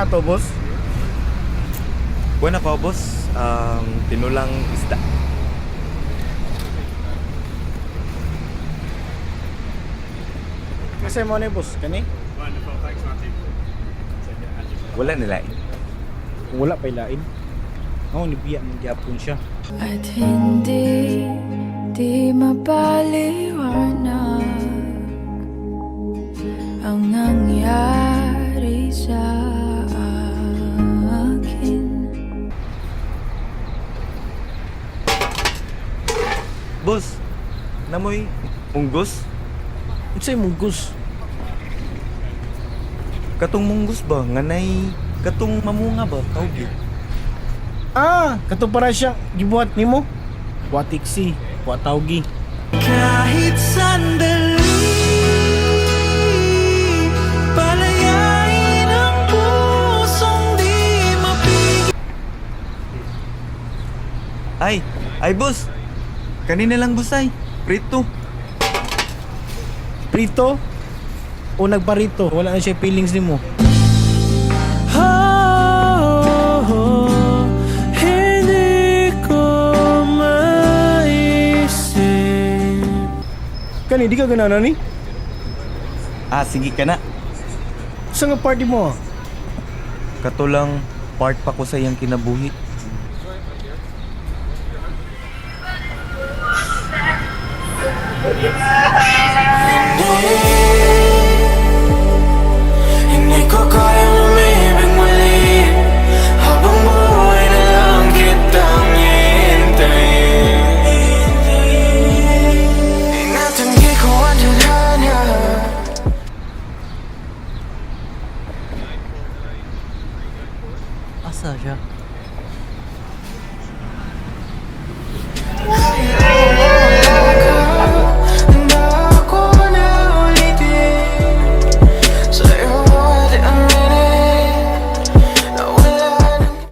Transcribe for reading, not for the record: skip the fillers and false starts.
to, boss? Buena ko, boss. Tinulang isda. Kasi mo ni boss, kani? Wala nila. Kung wala pa ilain. Ako ni biya man gyapon siya. At hindi di mapaliwanag ang nangyari sa akin. Boss, namoy munggos? Unsay mugos? Katong munggos ba? Nganay katong mamunga ba? Tawgi. Ah, kato para siya gibuhat nimo. Wa tiksi, wa tawgi. Kahit sandali, palayain ang pusong di mapigil. Ay, ay boss. Kanina lang boss ay. Prito. Prito o nagparito, wala na siya feelings nimo. Oh, hindi ko maisip. Kani di ka ganana ni? Ah, sige ka na. Sa nga party mo? Ah? Kato lang part pa ko sa iyang kinabuhi.